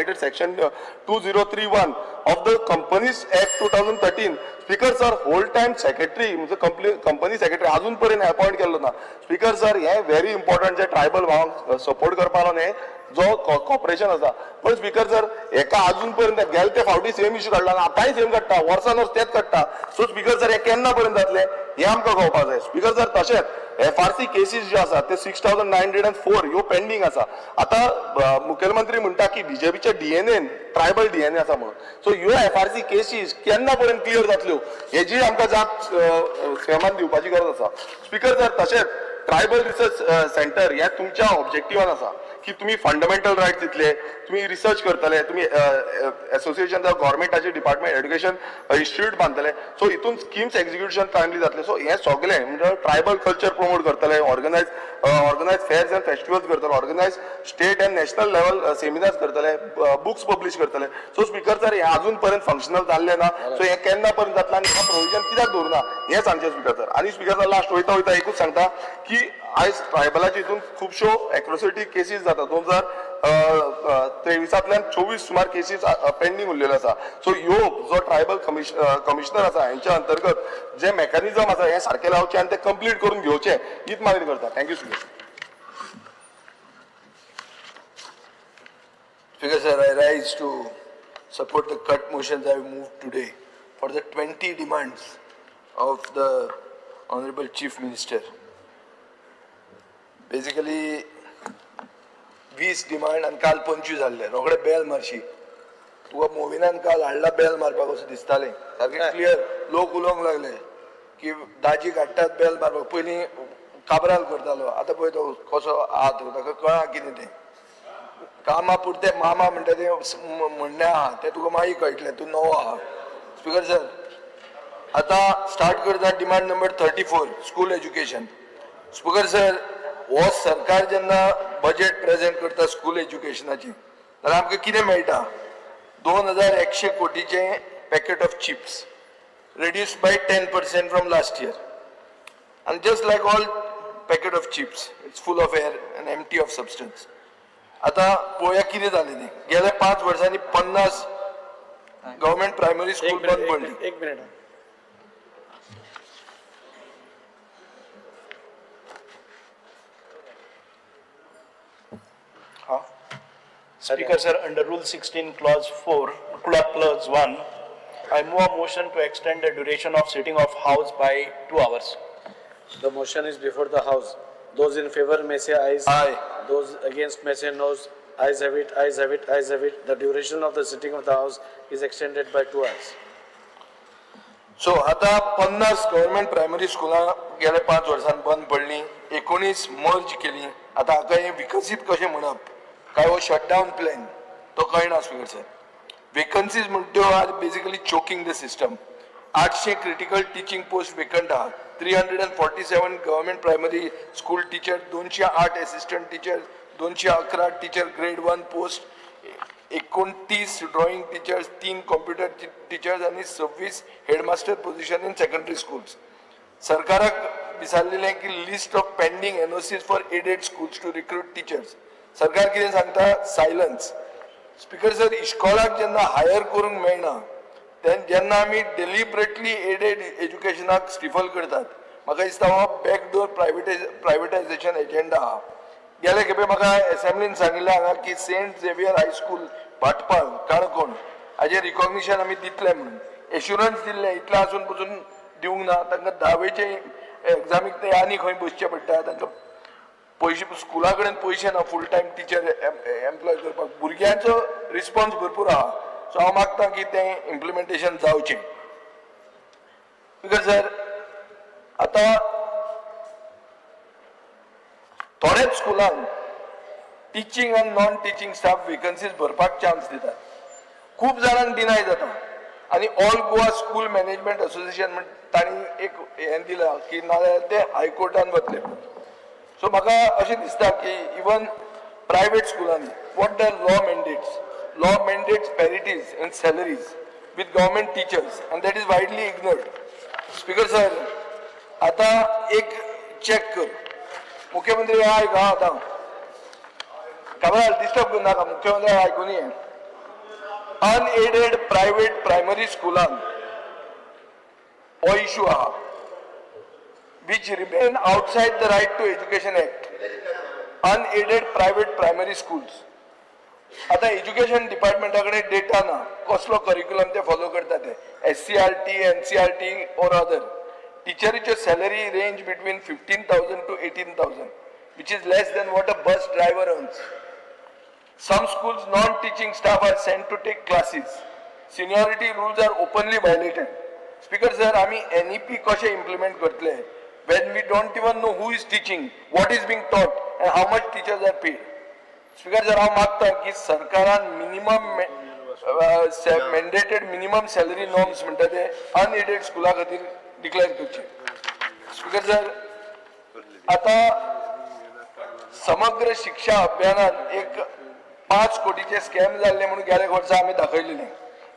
Section 2031 of the Companies Act 2013. Speaker sir, whole time secretary म्हणजे company secretary अजून पर्यंत appoint केल्लो ना. स्पीकर सर, हे व्हेरी इम्पॉर्टंट, जे ट्रायबल भावांक सपोर्ट करपाक न्ही जो कॉपरेशन आसा. पण स्पीकर सर, हेका अजून पर्यंत गेले ते फावटी सेम इश्यू काडला, आतांय सेम काडटा, वर्सान वर्स तेच काडटा. सो स्पीकर सर, हे केन्ना पर्यंत जातले हे आमकां कळपाक जाय. स्पीकर सर, तशेंच एफआरसी केसीस ज्यो आसा ते 6904 ह्यो पेंडींग आसा. आतां मुखेलमंत्री म्हणटा की बीजेपीच्या डीएनएन ट्रायबल डीएनए आसा म्हणून. सो ह्यो एफआरसी केसीस केन्ना पर्यंत क्लियर जातल्यो हेजी आमकां जाप सीएमान दिवपाची गरज आसा. स्पीकर सर, तशेंच ट्रायबल रिसर्च सेंटर हे तुमच्या ऑब्जेक्टिवान आसा की तुम्ही फंडामेंटल रायट्स दितले, तुम्ही रिसर्च करतले, तुम्ही एसोसिएशन गव्हर्मेंटाचे डिपार्टमेंट एज्युकेशन इन्स्टिट्यूट बांदतले. सो हितून स्किम्स एक्झिक्युशन टायमली जातले. सो हे सगळे म्हणजे ट्रायबल कल्चर प्रमोट करतले, organise fairs and festivals करतले, organise state and national level seminars करतले, बुक्स पब्लिश करतले. सो स्पीकर सर, हे अजून पर्यंत फंक्शनल जाल्ले ना. सो हे केन्ना पर्यंत जातले आनी हेका प्रोविजन कित्याक दवरुना हें सांगचें स्पीकर सर. आनी स्पीकर सर, लास्ट वयता वयता एकूच सांगता की आयज ट्रायबलाच्या हितून खुबश्यो एट्रोसिटी केसीस जाता. 2023 24 सुमार केसीस पेंडींग उरलेल्यो आसा. सो ह्यो जो ट्रायबल कमिशनर आसा हेंच्या अंतर्गत जे मेकॅनिझम आसा हें सारकें लावचें आनी ते कंप्लीट करून घेवचें हीच मागणी करता. Thank you speaker. Speaker sir, I rise to support the cut motions I have moved today for the 20 demands of the Honorable Chief Minister. Basically, 20 demand आनी काल 25 जाल्ले. रोखडे बेल मारशी तुका मोविनान काल हाडला बेल मारपाक असो दिसतालें. सारकें क्लियर लोक उलोवंक लागले की दाजी काडटात बेल मारपाक. पयलीं काबराल करतालो, आतां पळय तो कसो आहा तो, ताका कळना कितें तें. कामा पुरतें मामा म्हणटा तें म्हणणें आहा तें तुका मागीर कळटलें, तूं नवो आहा. स्पीकर सर, आतां स्टार्ट करता demand number 34, school education. Speaker sir, हो सरकार जेन्ना बजेट प्रेजेंट करता स्कूल एज्युकेशनाची जाल्यार आमकां कितें मेळटा? 2100 कोटीचें packet of chips reduced by 10% from last year. And just like all packet of chips, it's full of air and empty of substance. आतां पळोवया कितें जालें तें. गेल्या 5 वर्सांनी 50 गव्हर्मेंट प्रायमरी स्कूल बंद पडली. एक minute. Speaker sir, under Rule 16, Clause 4, Clause 1, I move a motion to extend the duration of sitting of House by 2 hours. The motion is before the House. Those in favor may say ayes. Aye. Those against may say noes. Ayes have it, ayes have it, ayes have it. The duration of the sitting of the House is extended by 2 hours. So आतां 50 government primary स्कुलां गेल्या 5 वर्सांत बंद पडलीं, 19 मर्ज केलीं. आतां हाका हें विकसीत कशें म्हणप काय हो शटडावन प्लॅन तो कळना. स्पीकर सर, वेकन्सीज म्हणटा त्यो are basically choking the system. 800 critical teaching post vacant आहा. 347 government primary school teacher, 208 assistant teacher, 211 teacher grade 1 post, 29 drawing teachers, 3 computer teachers आनी 26 headmaster position in secondary schools. सरकाराक विचारलेलें की list of pending NOCs for aided schools to recruit teachers. सरकार कितें सांगता? Silence. Speaker sir, इश्कोलाक जेन्ना higher करूंक मेळना जेन्ना आमी डेलिबरेटली एडेड एज्युकेशनाक स्टिफल करतात, म्हाका दिसता हो बॅकडोर प्रायवेटायझेशन एजेंडा आहा. गेले खेपे म्हाका एसेंब्लीन सांगिल्लें हांगा की Saint Xavier high school Bhatpal Canacona हाजें रिकॉग्निशन आमी दितले म्हणून एश्युरन्स दिल्लें, इतलें आसून पसून दिवंक ना. तांकां धावेचे एग्जामीक ते आनी खंय बसचें पडटा, तांकां पयशे स्कुला कडेन पयशे ना फूल टायम टिचर एम्प्लॉय करपाक. भुरग्यांचो रिस्पॉन्स भरपूर आहा. सो हांव मागता की तें इम्प्लिमेंटेशन जावचें. Because sir, आतां थोड्याच स्कुलांक टिचींग आनी नॉन टिचींग स्टाफ वेकन्सीज भरपाक चान्स दितात, खूब जाणांक डिनाय जाता. आनी all Goa school management association म्हण तांणी एक हें दिलां की नाजाल्यार ते हायकोर्टान वतले. सो म्हाका अशें दिसता की इवन प्रायवेट स्कुलांनी what the law mandates, law mandates parities in salaries with government teachers and that is widely ignored. Speaker sir, आतां एक चॅक कर. मुख्यमंत्री आयक हा, आतां काबराल डिस्टर्ब करूं नाका. मुख्यमंत्री आयकून ये. Unaided private primary स्कुलान हो इशू आहा, which remain outside the Right to Education Act. Unaided private primary schools. आता एज्युकेशन डिपार्टमेंटा कडेन डेटा ना, कसलो करिक्युलम ते फॉलो करता ते, SCERT, NCERT or other. टिचरीच्यो salary range between 15,000 to 18,000, which is less than what a bus driver earns. Some schools, non-teaching staff are sent to take classes. Seniority rules are openly violated. Speaker sir, आमी NEP कशें implement करतले when we don't even know who is teaching, what is being taught and how much teachers are paid? Speaker sir, हांव मागता की सरकारान minimum mandated minimum salary norms म्हणटा ते unaided स्कुला खातीर डिक्लेअर करचे. स्पीकर सर, आतां समग्र शिक्षा अभियानान एक 5 कोटीचे स्कॅम जाल्ले म्हणून गेल्या वर्सा आमी दाखयलेले.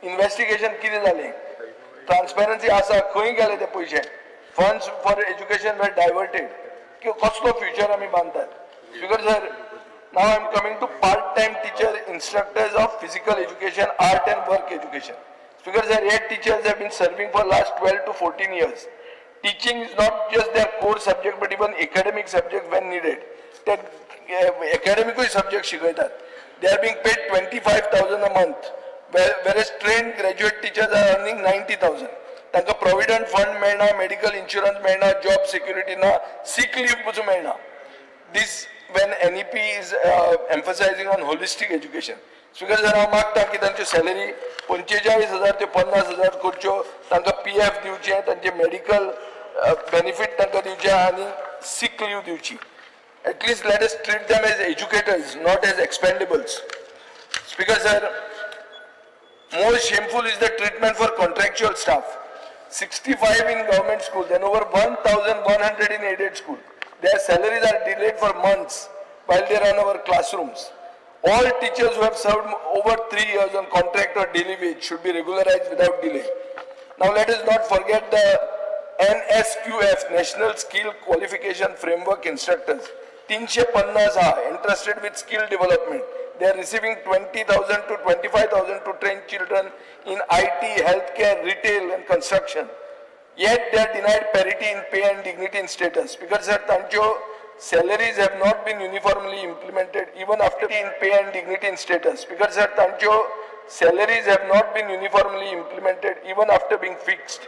इन्व्हेस्टिगेशन कितें जालें? ट्रान्सपरन्सी आसा? खंय गेले ते पयशे? Funds for education were diverted. कसलो फ्युचर आमी बांदतात? Speaker sir, now I am coming to part time teacher instructors of physical education, art and work education. Speaker sir, hey teachers have been serving for last 12 to 14 years. Teaching is not just their core subject but even academic subject when needed. ते academic subject शिकयतात. They are being paid 25,000 a month, whereas trained graduate teachers are earning 90,000. तांकां provident fund मेळना, medical insurance मेळना, job security ना, सीक leave पसून मेळना. This when NEP is emphasizing on holistic education. Speaker sir, हांव मागता की तांच्यो सॅलरी 45,000 ते 50,000 करच्यो, तांकां पीएफ दिवचें, तांचे मेडिकल बेनिफीट तांकां दिवचें आनी सीक लीव दिवची. At least let us treat them as educators, not as expendables. Speaker sir, more shameful is the treatment for contractual staff. 65 in government schools and over 1,100 in aided school. Their salaries are delayed for months while they run our classrooms. All teachers who have served over 3 years on contract or daily wage should be regularized without delay. Now let us not forget the NSQF, National Skill Qualification Framework instructors. 350 are entrusted with skill development. They are receiving 20,000 to 25,000 to train children in IT, healthcare, retail and construction. Yet they are denied parity in pay and dignity in status. Because sir, तांच्यो salaries have not been uniformly implemented even after in pay and dignity in status. Because sir, तांच्यो salaries have not been uniformly implemented even after being fixed.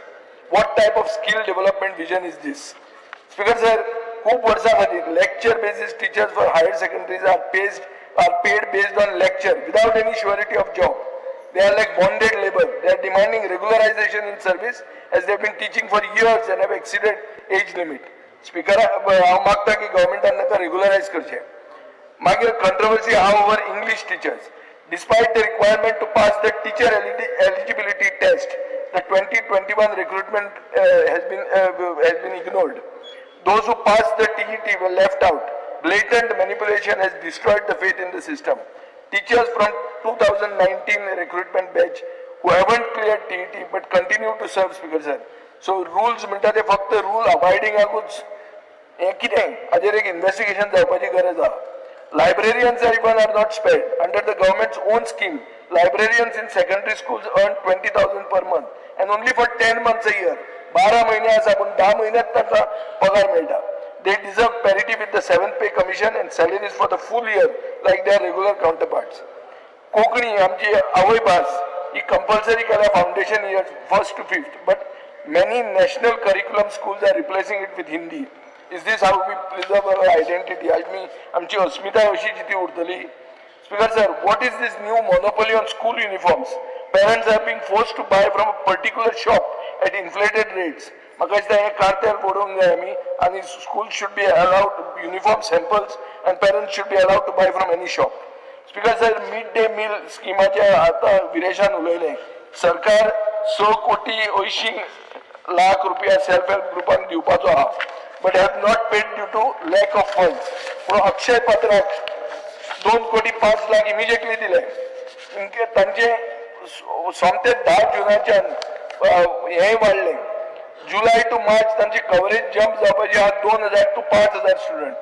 What type of skill development vision is this? Speaker sir, खूप वर्सां खातीर lecture basis teachers for higher secondaries are paid based on lecture without any surety of job. They are like bonded labor. They are demanding regularization in service as they have been teaching for years and have exceeded age limit. Speaker, हांव मागता की गव्हर्मेंटान तांकां रेगुलरायज करचें. मागीर controversy आहा over English teachers. Despite the requirement to pass the teacher eligibility test, the 2021 recruitment has been ignored. Those who passed the TET were left out. Blatant manipulation has destroyed the faith in the system. Teachers from 2019 recruitment batch who haven't cleared TET but continue to serve, Speaker sir. So rules म्हणटा ते फक्त rule अबायडिंगाकूच हें कितें, हाजेर एक investigation जावपाची गरज आहा. Librarians are even are not spared. Under the government's own scheme, librarians in secondary schools earn 20,000 per month and only for 10 months a year. 12 म्हयने आसा पूण 10 म्हयन्यात तांकां पगार मेळटा. They deserve parity with the seventh pay commission and salaries for the full year like their regular counterparts. Konkani आमची आवय भास ही कंपल्सरी केल्या foundation year first to fifth, but many national curriculum schools are replacing it with Hindi. Is this how we preserve our identity? आमी आमची अस्मिताय अशी जिती उरतली? Speaker sir, what is this new monopoly on school uniforms? Parents are being forced to buy from a particular shop at inflated rates. म्हाका दिसता हें कार्तेल उडोवंक जाय आमी आनी school should be allowed uniform samples and parents should be allowed to buy from any shop. Speaker sir, mid day meal स्किमाचे आतां विरेशान उलयलें. सरकार 6 कोटी 80 लाख रुपया सेल्फ हेल्प ग्रुपांक दिवपाचो आहा, but have not paid due to lack of funds. पूण अक्षय पात्राक 2 कोटी 5 लाख इमिजिएटली दिले. इनके तांचे सोमते 10 जुनाच्यान हें वाडलें. जुलय टू मार्च तांची कवरेज जम्प जावपाची आहा 2000 to 5000 student.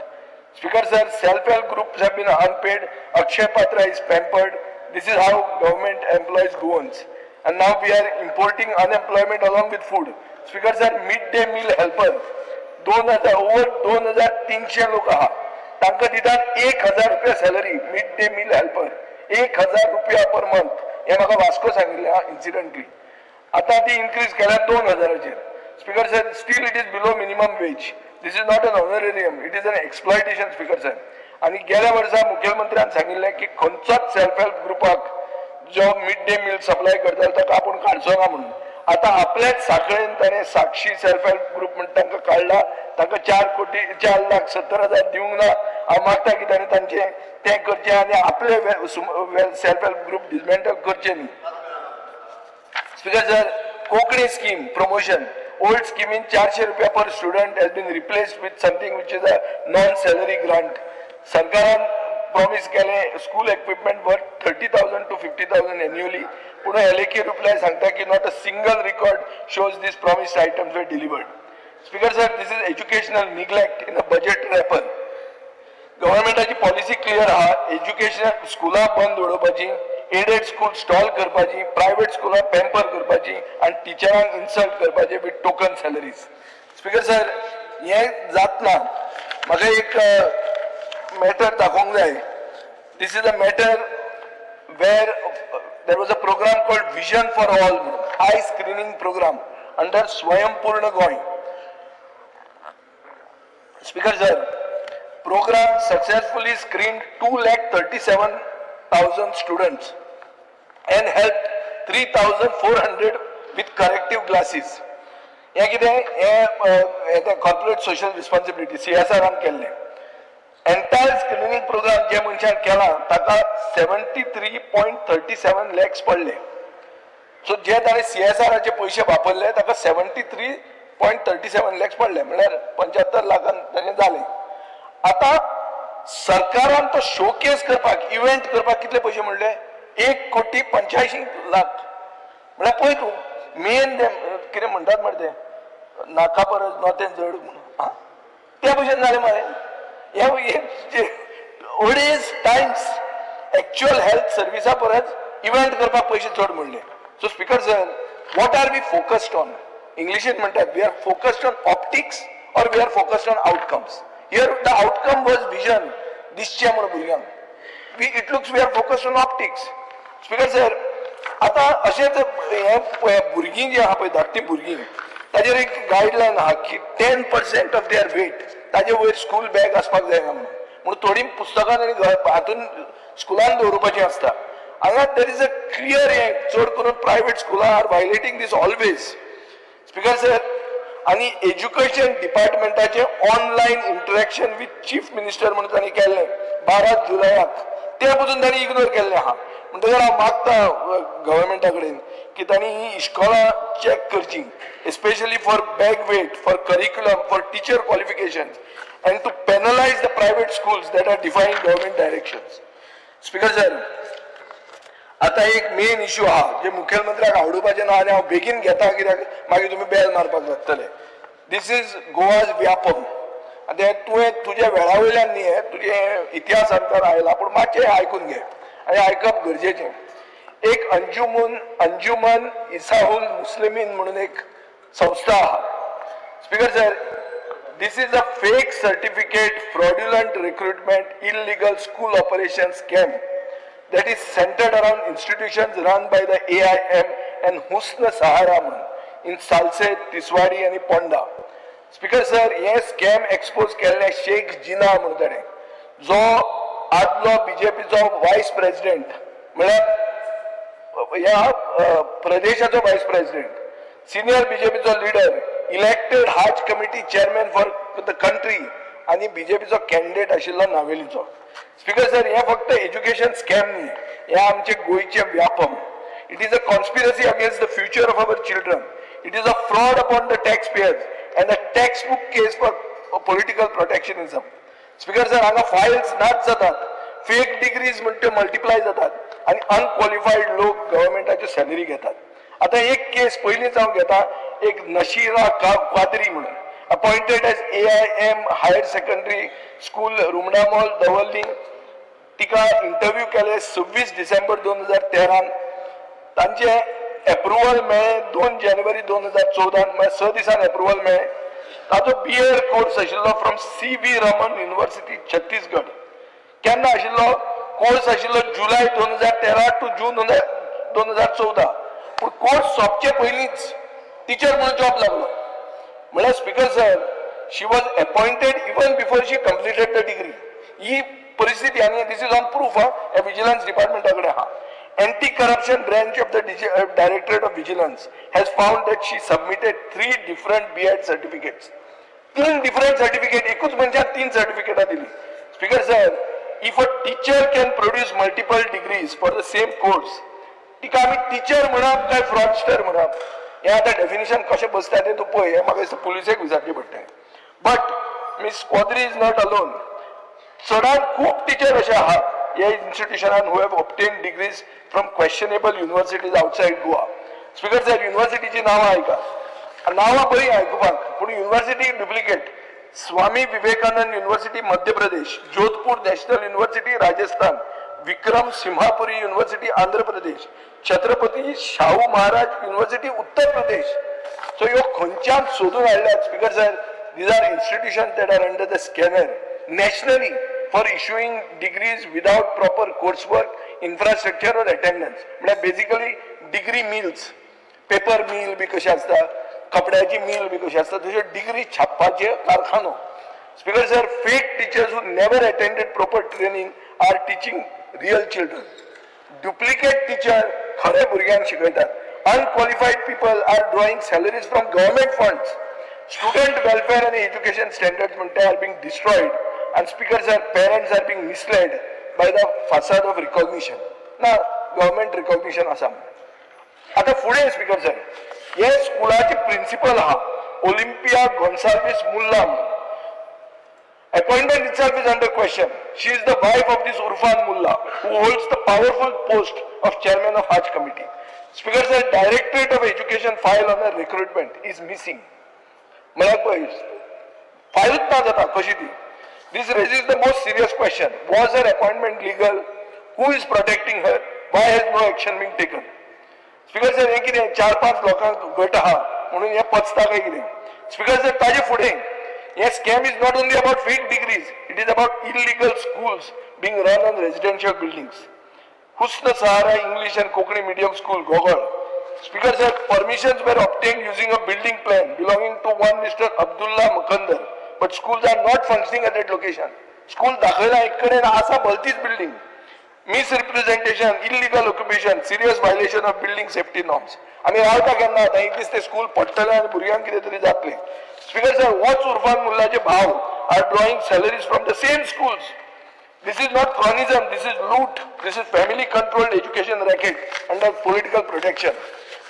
Speaker sir, self help groups have been unpaid. Akshaya Patra is pampered. This is how government employs Goans and now we are importing unemployment along with food. Speaker sir, mid day meal helper 2000 over 2300 लोक आहा, तांकां दितात 1000 रुपया salary. Mid day meal helper 1000 रुपया per month. हें म्हाका वास्को सांगिल्लें आहा इन्सिडंटली. आतां ती इन्क्रीज केल्या 2000चेर. Speaker sir, still it is below minimum wage. This is not an honorarium, it is an exploitation. Speaker sir, आनी गेल्या वर्सा मुखेलमंत्र्यान सांगिल्लें की खंयचोच सेल्फ हेल्प ग्रुपाक जो मिड डे मील सप्लाय करतालो ताका आपूण काडचो ना म्हणून. आतां आपल्याच साखळेन ताणें साक्षी सेल्फ हेल्प ग्रुप म्हण तांकां काडला. तांकां 4,470,000 दिवंक ना. हांव मागता की ताणें तांचें तें करचें आनी आपले सेल्फ हेल्प ग्रुप डिसमेंटल करचें न्ही. Speaker sir, Konkani scheme promotion, old स्किमीन 400 रुपया per student has been replaced with something which is a non salary grant. सरकारान प्रॉमीस केलें school equipment worth 30,000 to 50,000 annually, पूण एलएके रिप्लाय सांगता की not a single record shows this promised items were delivered. Speaker sir, this is educational neglect in a budget wrapper. गव्हर्मेंटाची policy clear आहा, education स्कुलां बंद उडोवपाची, aided school stall करपाची, private स्कुलां pamper करपाची आनी टिचरांक इन्सल्ट करपाचे with token salaries. Speaker sir, हें जातना म्हाका एक मॅटर दाखोवंक जाय. This is a matter where there was a program called Vision for All eye screening program under Swayampurna Goa. Speaker sir, program successfully screened 2,37,000 students and helped 3,400 with corrective glasses. हें कितें, हें corporate social responsibility सीएसआरान केल्लें. Entire screening programme जे मनशान केला ताका 73.37 lakhs पडले. So जे ताणें सीएसआराचे पयशे वापरले ताका 73.37 lakhs पडले, म्हणल्यार 75 लाखान ताचें जालें. आतां सरकारान तो शोकेस करपाक, इव्हेंट करपाक कितले पयशे म्हणले? 1,85,00,000. म्हळ्यार पळय तूं, मेन तें कितें म्हणटात मरे तें, नाका परस नोतें जड म्हणून त्या भशेन जालें मरे. हे अडेज टायम्स एक्च्युअल हेल्थ सर्विसा परस इव्हेंट करपाक पयशे चड म्हणले. So speaker sir, what are we focused on? इंग्लिशीन म्हणटात, we are focused on optics or we are focused on outcomes. Here the outcome was vision दिसचें म्हणून भुरग्यांक. We it looks we are focused on optics. Speaker sir, आतां अशेंच हें भुरगीं जीं आहा पळय, धाकटीं भुरगीं, ताजेर एक गायडलायन आहा की 10% ऑफ their wait ताजे वयर स्कूल बॅग आसपाक जायना म्हणून. म्हणून थोडीं पुस्तकां ताणी हातून स्कुलान दवरुपाचीं आसता. हांगा there is a clear हें, चड करून प्रायवेट स्कुलां are violating this always. Speaker sir, आनी education डिपार्टमेंटाचें online interaction with chief minister म्हणून तांणी केल्लें 12 जुलयाक, तें पसून तांणी इग्नोर केल्लें आहा. म्हणटकर हांव मागता गव्हर्मेंटा कडेन की तांणी ही इस्कॉलां चॅक करची, especially for bag weight, for curriculum, for teacher qualifications, and to penalize the private schools that are defying government directions. Speaker sir, आतां एक मेन इश्यू आहा जे मुखेलमंत्र्याक आवडुपाचें ना आनी हांव बेगीन घेता कित्याक मागीर तुमी बेल मारपाक लागतले. This is Goa's Vyapam. आतां तुवें तुज्या वेळा वयल्यान न्ही, हें तुजें इतिहास अंतर आयला, पूण मातशें आयकून घे आनी आयकप गरजेचें. एक अंजुमन इसाहुल मुस्लिमीन म्हणून एक संस्था आहा. Speaker sir, this is a fake certificate, fraudulent recruitment, illegal school operation scam that is centered around institutions run by the AIM and Husn Sahara म्हणून in Salcete, Tiswadi आनी पोंडा. स्पीकर सर, हे स्कॅम एक्सपोज केल्ले शेख जिना म्हणून ताणें, जो आदलो बीजेपीचो voice president, म्हळ्यार ह्या प्रदेशाचो वायस प्रेसिडेंट, सिनियर बीजेपीचो leader, elected Haj committee chairman for the country आनी बीजेपीचो कॅन्डिडेट आशिल्लो नावेलीचो. स्पीकर सर, हें फक्त एज्युकेशन स्कॅम न्ही, हें आमचे गोंयचें Vyapam. It is a conspiracy against the future of our children. It is a fraud upon the tax payers and a text book case for political protectionism. Speaker sir, हांगा Fayol's नाच जातात, fake degrees म्हण त्यो multiply जातात आनी अनक्वॉलिफायड लोक गव्हर्मेंटाच्यो salary घेतात. आतां एक केस पयलींच हांव घेता, एक नशिरा क्वाद्री म्हणून, appointed as AIM higher secondary school Rumdamol Davorlim. तिका इंटरव्यू केले 26 डिसेंबर 2013. तांचे एप्रुवल मेळ्ळें 2 जानेवारी 2014, म्हळ्यार 6 दिसान एप्रुवल मेळ्ळें. ताचो बी.एड कोर्स आशिल्लो from CV Raman University, Chhattisgarh. केन्ना आशिल्लो कोर्स? आशिल्लो जुलय 2013 टू जून 2014. पूण कोर्स सोंपचे पयलींच टिचर म्हणून जॉब लागलो. म्हळ्यार Speaker sir, she was appointed even before she completed the degree. ही परिस्थिती आनी this is on proof हा, ह्या विजिलन्स डिपार्टमेंटा कडेन आहा. Anti Corruption Branch of the Directorate of Vigilance has found that she submitted 3 different B.Ed certificates. 3 different certificate, एकूच मनशाक 3 सर्टिफिकेटां दिली. Speaker sir, if a teacher can produce multiple degrees for the same course, तिका आमी teacher म्हणप काय fraudster म्हणप, हें आतां डेफिनेशन कशें बसता तें तूं पळय. हें म्हाका दिसता पुलिसेक विचारचें पडटलें. But Miss Quadri is not alone. चडान खूब टिचर अशे आहात ह्या इन्स्टिट्युशनान who have obtained degrees from questionable universities outside Goa. Speaker sir, युनिव्हर्सिटीची नांवां आयका, नांवां बरीं आयकुपाक, पूण university duplicate. Swami Vivekananda University, Madhya Pradesh, Jodhpur National University, Rajasthan, Vikram Simhapuri University, Andhra Pradesh, Chhatrapati Shahu Maharaj University, Uttar Pradesh. So ह्यो खंयच्यान सोदून हाडल्यात? Speaker sir, these are institution that are under the scanner nationally for issuing degrees without proper coursework, infrastructure or attendance. म्हळ्यार basically degree mills, paper mill बी कशें आसता, कपड्याची मिल बी कशी आसता, तश्यो डिग्री छापपाचे कारखानो. Speaker sir, fake teachers who never attended proper training are teaching real children. Duplicate teacher खरे भुरग्यांक शिकयतात. Unqualified people are drawing salaries from government funds. Student welfare आनी एज्युकेशन स्टँडर्ड्स म्हणटा are being destroyed. And Speaker sir, parents are being misled by the facade of recognition. ना government recognition आसा. आतां फुडें speaker sir, हे स्कुलाचे principal आहा Olympia Gonsalves Mulla. Appointment itself is under question. She is the wife of this Urfan Mullah, who holds the powerful post of chairman of Hajj Committee. Speaker sir, Directorate of Education file on her recruitment is missing. म्हळ्यार पळय, फायलूच ना जाता कशी ती. This raises the most serious question. Was her appointment legal? Who is protecting her? Why has no action been taken? Speaker sir, हें कितें 4-5 लोकांक गट आहा म्हणून हें पचता काय कितें? स्पीकर सर, ताजे फुडें हे scam is not only about fake degrees, it is about illegal schools being run on residential buildings. Husn Sahara English and Konkani Medium School, Gogol. Speaker sir, permissions were obtained using a building plan belonging to one Mr. Abdullah Makandar, but schools are not functioning at that location. School दाखयला एक कडेन आसा भलतीच building. Misrepresentation, illegal occupation, serious violation of building safety norms. आमी रावता केन्ना आतां एक दीस ते स्कूल पडटलें आनी भुरग्यांक कितें तरी जातलें. स्पीकर सर, होच उर्फान मुल्लाचे भाव are drawing salaries from the same schools. This is not cronyism, this is loot, this is family controlled education racket under political protection.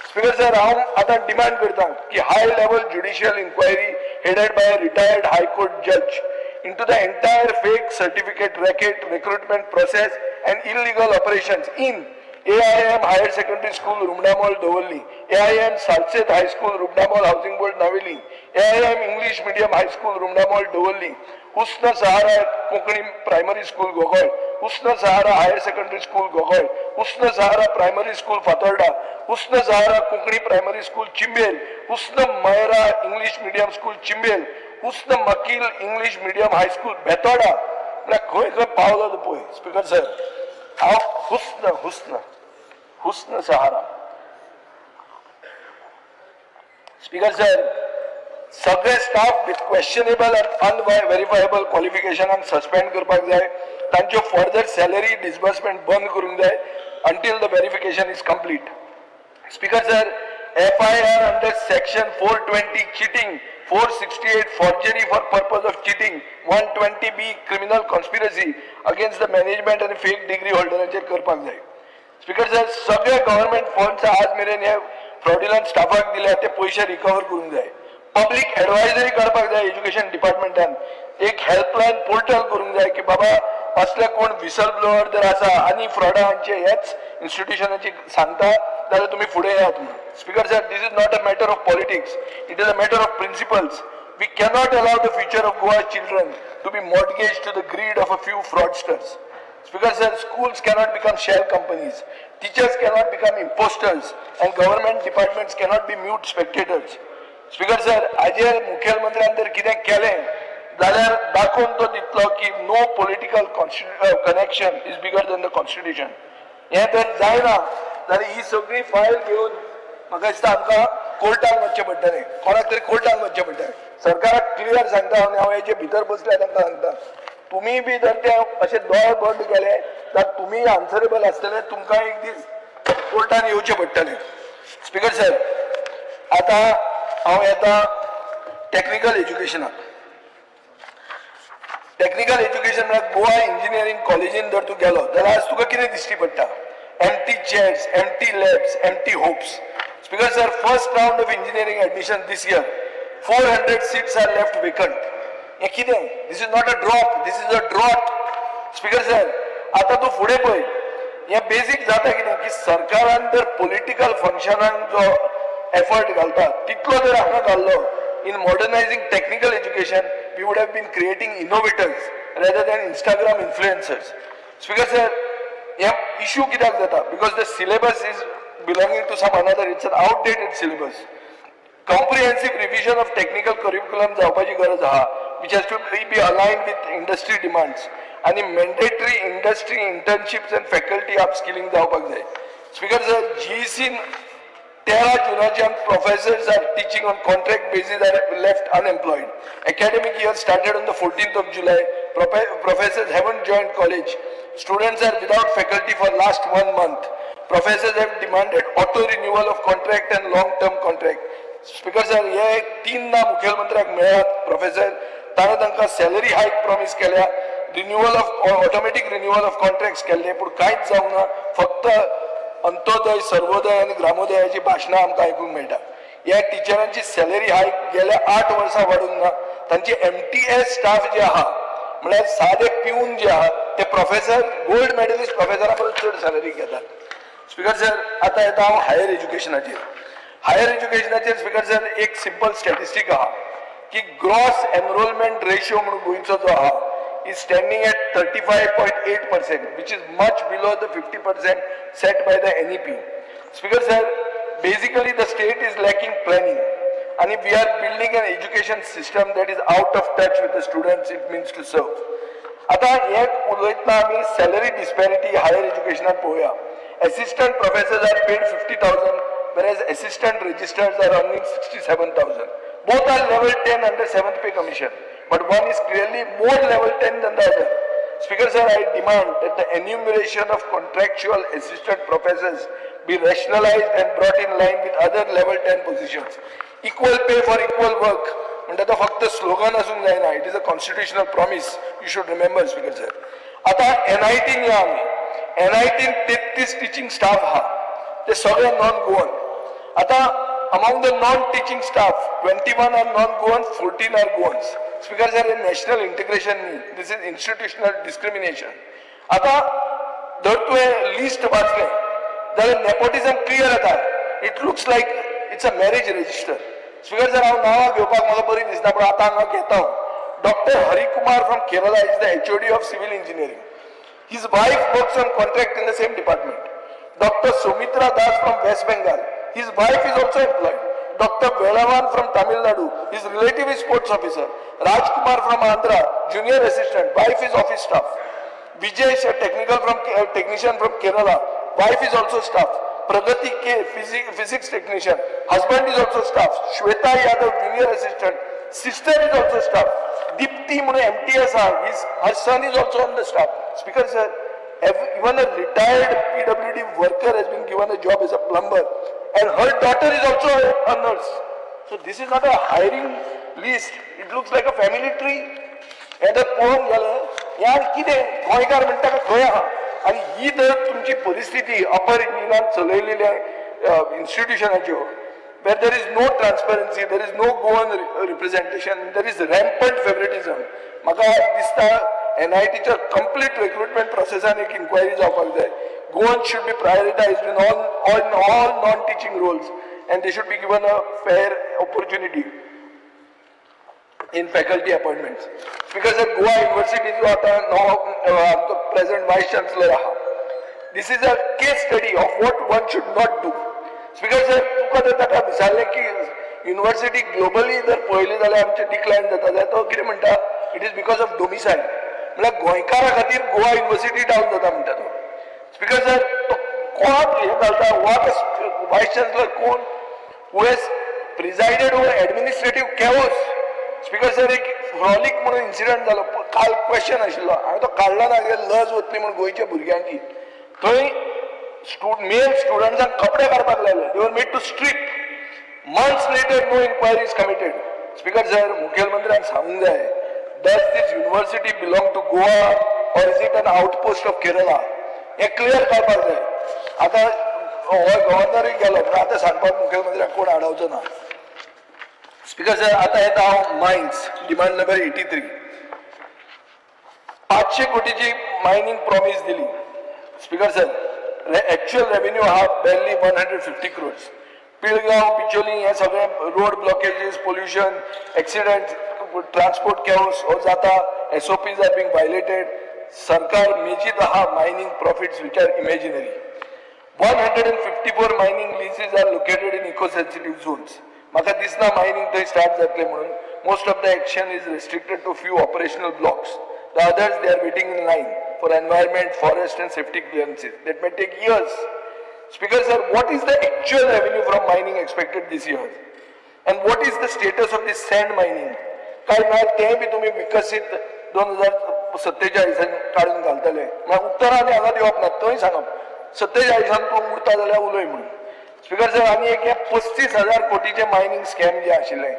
Speaker sir, हांव आतां डिमांड करता की high level judicial inquiry headed by a retired high court judge into the entire fake certificate racket, recruitment process and illegal operations in AIM Higher Secondary School, Rumdamol, Davorlim, AIM Salcete High School, Rumdamol Housing Board, Navelim, AIM English Medium High School, Rumdamol, Davorlim, Husn Sahara Konkani Primary School, Gogol, Husn Sahara Higher Secondary School, Gogol, Husn Sahara Primary School, Fatorda, Husn Sahara Konkani Primary School, Chimbel, Husn Maira English Medium School, Chimbel, Husn Makil English Medium High School, Betorda. म्हळ्यार खंय खंय पावलो तो पळय. Speaker sir, हांव हुस्न हुस्न हुस्न सहारा. स्पीकर सर, सगळे स्टाफ विथ क्वेश्चनेबल आनी अनव्हेरीफायबल क्वॉलिफिकेशनाक सस्पेंड करपाक जाय. तांच्यो फर्दर सॅलरी डिसबर्समेंट बंद करूंक जाय until the verification is complete. Speaker sir, FIR under section 420 cheating, 468 forgery for purpose of cheating, 120B criminal conspiracy against the management आनी fake degree होल्डरांचेर करपाक जाय. स्पीकर सर, सगळे गव्हर्मेंट फंड्स आज मेरेन हे फ्रॉड्युलंट स्टाफाक दिल्या ते पयशे रिकवर करूंक जाय. पब्लीक एडवायजरी करपाक जाय एज्युकेशन डिपार्टमेंटान. एक हेल्पलायन पोर्टल करूंक जाय की बाबा असले कोण विसल ब्लोअर जर आसा आनी फ्रॉडांचे हेच इन्स्टिट्युशनाची सांगता जाल्यार तुमी फुडें येयात म्हणून. Speaker sir, this is not a matter of politics, it is a matter of principles. We cannot allow the future of Goa children to be mortgage to the greed of a few fraudsters. Speaker sir, schools cannot become shell companies, teachers cannot become imposters and government departments cannot be mute spectators. Speaker sir, हाजेर मुखेलमंत्र्यान जर कितें केलें जाल्यार दाखोवन तो दितलो की no political connection is bigger than the constitution. हें जर जायना जाल्यार ही सगळी फायल घेवन म्हाका दिसता आमकां कोर्टान वचचें पडटलें, कोणाक तरी कोर्टान वचचें पडटलें. सरकाराक क्लियर सांगता आनी हांव हेजे भितर बसल्या तांकां सांगता, तुमी बी जर ते अशे दोळे बंद केले जाल्यार तुमी आन्सरेबल आसतले, तुमकां एक दीस कोर्टान येवचें पडटलें. स्पीकर सर, आतां हांव येता टॅक्निकल एज्युकेशनाक. टॅक्निकल एज्युकेशन म्हळ्यार गोवा इंजिनियरींग कॉलेजीन जर तूं गेलो जाल्यार आज तुका कितें दिश्टी पडटा? Empty chairs, empty labs, empty hopes. Speaker sir, first round of engineering admission this year, 400 seats are left vacant. हें कितें? This is not a drop, this is a drought. Speaker sir, आतां तूं फुडें पळय, हें बेजीक जाता कितें की सरकारान जर पॉलिटिकल फंक्शनाक जो एफर्ट घालता तितलो जर हांगा घाल्लो in modernizing technical education, we would have been creating innovators rather than Instagram influencers. Speaker sir, हे इशू कित्याक जाता? Because the syllabus is belonging to some another, it's an outdated syllabus. Comprehensive revision of technical curriculum जावपाची गरज आहा, which has to be aligned with industry demands, आनी mandatory industry internships and faculty upskilling जावपाक जाय. Speaker sir, जीईसीन 13 जुनाच्यान professors are teaching on contract basis are left unemployed. Academic year started on the 14th of July. Professors haven't joined college. Students are without faculty for last 1 month. Professors have demanded auto renewal of contract and long term contract. Speaker sir, हे तीनदा मुखेलमंत्र्याक मेळ्ळात professor, ताणें तांकां salary हायक promise केल्या, renewal of automatic renewal of contracts केल्ले, पूण कांयच जावंक ना. फक्त अंत्योदय, सर्वोदय आनी ग्रामोदयाची भाशणां आमकां आयकूंक मेळटा. ह्या टिचरांची सॅलरी हायक गेल्या 8 वर्सां वाडूंक ना. तांचे MTS staff जे आहा, म्हळ्यार सादे पिवन जे आहा ते प्रोफेसर, गोल्ड मेडलिस्ट प्रोफेसरा परस चड सॅलरी घेतात. स्पीकर सर, आतां येता हांव हायर एज्युकेशनाचेर. हायर एज्युकेशनाचेर स्पीकर सर, एक सिंपल स्टॅटिस्टीक आहा की ग्रॉस एनरोलमेंट रेशियो म्हणून गोंयचो जो आहा is standing at 35.8%, which is much below the 50% set by the NEP. Speaker sir, basically the state is lacking planning, and we are building an education system that is out of touch with the students it means to serve. आता एक उलयतना आमी salary डिस्पॅरिटी higher एज्युकेशनात पळोवया. Assistant professors are paid 50,000, whereas assistant registrars are earning 67,000. Both are level 10 under 7th pay commission, but one is clearly more level 10 than the other. Speaker sir, I demand that the enumeration of contractual assistant professors be rationalized and brought in line with other level 10 positions. Equal pay for equal work म्हणटा तो फक्त slogan आसूंक जायना, it is a constitutional promise, you should remember, speaker sir. आतां एनआयटीन या आमी. एनआयटीन 33 teaching staff आहा, ते सगळे नॉन गोवन. आतां among the non-teaching staff, 21 are non-Goans, 14 are Goans. Speaker sir, hey national integration न्ही, this is institutional discrimination. आतां जर तुवें लिस्ट वाचलें जाल्यार नेपोटिझम क्लियर जाता. It looks like it's a marriage register. Speaker sir, हांव नांवां घेवपाक म्हाका बरी दिसना, पूण आतां हांगा घेता हांव. Doctor Harikumar from Kerala is the HOD of civil engineering. His wife works on contract in the same department. Dr. Sumitra Das from West Bengal, his wife is also employed. Dr. Velavan from Tamil Nadu, his relative is sports officer. Rajkumar from Andhra, junior assistant, wife is office staff. Vijesh, a technician from Kerala, wife is also staff. Pragati K, physics technician, husband is also staff. Shweta Yadav, junior assistant, sister is also staff. Dipti म्हणून MTS आहा, her son is also on the staff. Speaker sir, even a retired PWD worker has been given a job as a plumber, and her daughter is also a nurse. So this is not a hiring list. It looks like a family tree. हें जर पळोवंक गेलें यार कितें गोंयकार म्हणटा काय खंय आहा. आनी ही जर तुमची परिस्थिती अपर इंजिनान चलयलेल्या इन्स्टिट्युशनाच्यो, where there is no transparency, there is no Goan representation, there is rampant favoritism. म्हाका दिसता एनआयटीच्या कंप्लीट रिक्रुटमेंट प्रोसेसान एक इन्क्वायरी जावपाक जाय. Goan should be prioritized in all non teaching roles and they should be given a fair opportunity. In faculty appointments. Speaker sir, Goa युनिव्हर्सिटीचो आतां नवो आमचो present voice chancellor आहा. This is a case study of what one should not do. Speaker sir, तुका जर ताका विचारलें की university globally जर पळयली जाल्यार आमचें डिक्लायन जाता जाल्यार तो कितें म्हणटा? It is because of domicile. म्हळ्यार गोंयकारा खातीर गोवा युनिव्हर्सिटी डावन जाता म्हणटा तो. स्पीकर सर, तो कोणाक हें घालता? What vice chancellor कोण who has presided over administrative chaos. Speaker sir, एक फ्रॉलिक म्हणून इन्सिडंट जालो, काल क्वेश्चन आशिल्लो, हांवें तो काडलो ना कित्याक लज वतली म्हूण गोंयच्या भुरग्यांची. थंय मेल स्टुडंट्सांक कपडे काडपाक लायले. They were made to strip. Months later, no inquiry is committed. Speaker sir, मुखेलमंत्र्यान सांगूंक जाय, does this university belong to Goa or is it an outpost of Kerala? हें क्लियर करपाक जाय. आतां हो गव्हर्नरूय गेलो म्हणून आतां सांगपाक मुखेलमंत्र्याक कोण आडावचो ना. स्पीकर सर, आतां येता हांव mines, demand number 83. 500 कोटीची mining promise दिली. स्पीकर सर, एक्च्युअल रेव्हेन्यू हा barely 150 crores. Pilgaon, Bicholim हे सगळे road blockages, pollution, accident, transport chaos हो जाता. SOPs are being violated. सरकार मेजीत आहा mining profits which are imaginary. 154 mining leases are located in eco sensitive zones. म्हाका दिसना mining थंय स्टार्ट जातलें म्हणून. Most of the action is restricted to few operational blocks. The others, they are waiting in line for environment, forest and safety clearances that may take years. Speaker sir, what is the actual revenue from mining expected this year? And what is the status of this sand mining? काय ना तें बी तुमी विकसीत 2047 काडून घालतले. मागीर उत्तर आनी हांगा दिवप ना, थंय सांगप 47 तूं उरता जाल्यार उलय म्हणून. स्पीकर सर, आनी एक हें 35,000 कोटीचें मायनींग स्कॅम जें आशिल्लें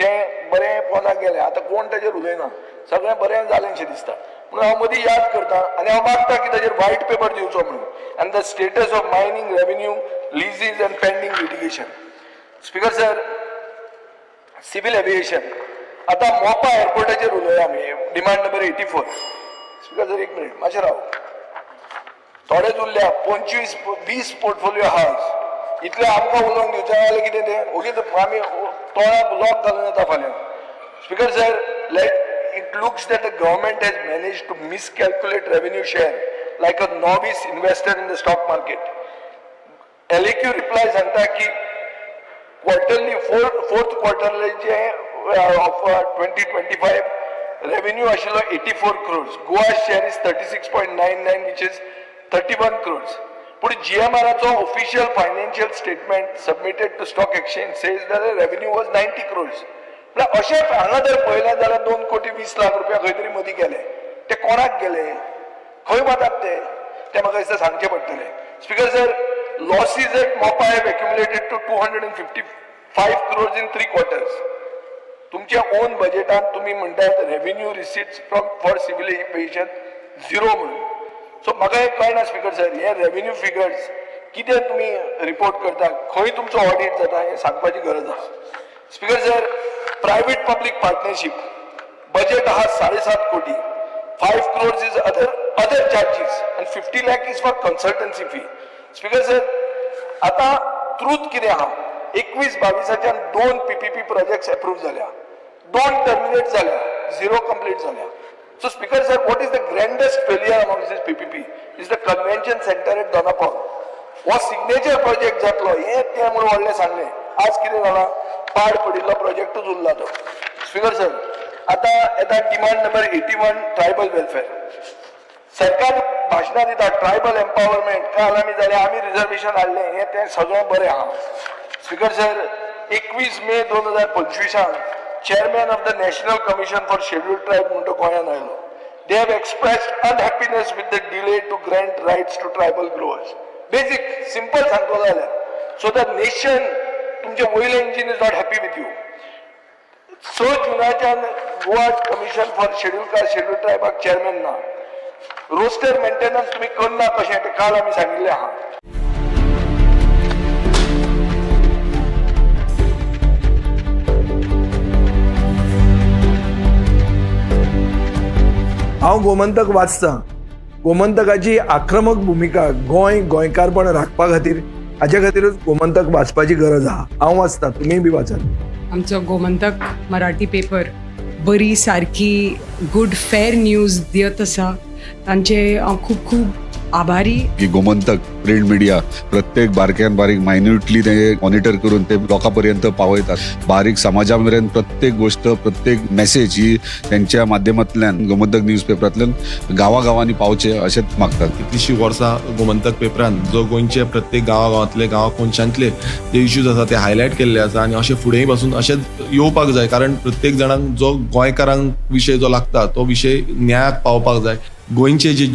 तें बरें पोंदाक गेलें. आतां कोण ताजेर उलयना, सगळें बरें जालें शें दिसता. म्हणून हांव मदीं याद करता आनी हांव मागता की ताजेर वायट पेपर दिवचो म्हणून आनी the status of mining revenue, leases and pending litigation. Speaker sir, civil aviation. आतां मोपा एअरपोर्टाचेर उलोवया आमी, demand number 84. Speaker sir, एक मिनिट मातशें राव. थोडेच उरल्या, 25 20 पोर्टफोलिओ आहा. इतले आमकां उलोवंक दिवचें जाल्यार कितें तें ओगीच आमी तोंडाक लॉक घालून येता फाल्यां. Speaker sir, let it looks that the government has managed to miscalculate revenue share like a novice investor in the stock market. LAQ reply सांगता की क्वार्टरली फोर्थ क्वार्टरलीचे of 2025 revenue आशिल्लो 84 crores. Goa share is 36.99, which is 31 crores. पूण जीएमआराचो official financial statement submitted to stock exchange says that revenue was 90 crores. म्हळ्यार अशें हांगा जर पळयलें जाल्यार 2 कोटी 20 लाख रुपया खंय तरी मदीं गेले. ते कोणाक गेले, खंय वतात ते, ते म्हाका दिसता सांगचें पडटलें. Speaker sir, losses at Mopa have accumulated to 255 crores in three quarters. तुमच्या ओन बजेटात तुम्ही म्हणटात revenue receipt from for civil aviation zero म्हणून. सो म्हाका एक कळना स्पीकर सर, हे रेव्हेन्यू फिगर्स कितें तुमी रिपोर्ट करता, खंय तुमचो ऑडिट जाता हें सांगपाची गरज आसा. Speaker sir, private public partnership budget आहा 7.5 कोटी. 5 crores is other charges and 50 lakh is for consultancy fee. Speaker sir, आता ट्रूथ कितें आहा? 21-22च्यान दोन पीपीपी प्रोजेक्ट अप्रूव्ह जाल्या, दोन टर्मिनेट जाल्या, झिरो कंप्लीट जाल्या. So speaker sir, what is the grandest failure among this PPP is the convention centre at Dona Paula. हो signature project जातलो हें तें म्हणून व्हडलें सांगलें. आज कितें जालां? पाड पडिल्लो प्रोजेक्टूच उरला तो. स्पीकर सर, आतां येता demand number 81, tribal welfare. सरकार भाशणां दिता ट्रायबल एम्पावरमेंट. काल आमी जालें, आमी रिजर्वेशन हाडलें, हें तें सगळें बरें आहा. स्पीकर सर, 21 मे 2025आक chairman of the National Commission for Scheduled Tribe म्हणटो गोंयांत आयलो. They have expressed unhappiness with the delay to grant rights to tribal growers. Basic simple सांगतो जाल्यार, सो the nation, तुमचे वयलें engine is not happy with you. 6 जुनाच्यान Goa Commission for Schedule Caste, Schedule ट्रायबाक chairman ना. Roster maintenance तुम्ही करना कशें तें काल आमी सांगिल्लें आहा. हांव गोमंतक वाचतां. गोमंतकाची आक्रमक भुमिका गोंय गोंयकारपण राखपा खातीर, हाच्या खातीरूच गोमंतक वाचपाची गरज आहा. हांव वाचतां, तुमीय बी वाचात. आमचो गोमंतक मराठी पेपर बरी सारकी गुड फेर न्यूज दियत आसा तांचे हांव खूब खूब आभारी. की गोमंतक प्रिंट मिडिया प्रत्येक बारक्यान बारीक मायन्युटली ते मॉनिटर करून ते लोकां पर्यंत पावयतात. बारीक समाजा मेरेन प्रत्येक गोष्ट, प्रत्येक मेसेज ही त्यांच्या माध्यमांतल्यान गोमंतक न्यूज पेपरांतल्यान गांवागांवांनी पावचे अशेंच मागतात. कितलीशीं वर्सां गोमंतक पेपरान जो गोंयचे प्रत्येक गांवागांवांतले, गांवा कोनशांतले जे इश्यूज आसा ते हायलायट केल्ले आसा आनी अशें फुडेंय पासून अशेंच येवपाक जाय, कारण प्रत्येक जाणांक जो गोंयकारांक विशय जो लागता तो विशय न्यायाक पावपाक जाय. गोंयचे जे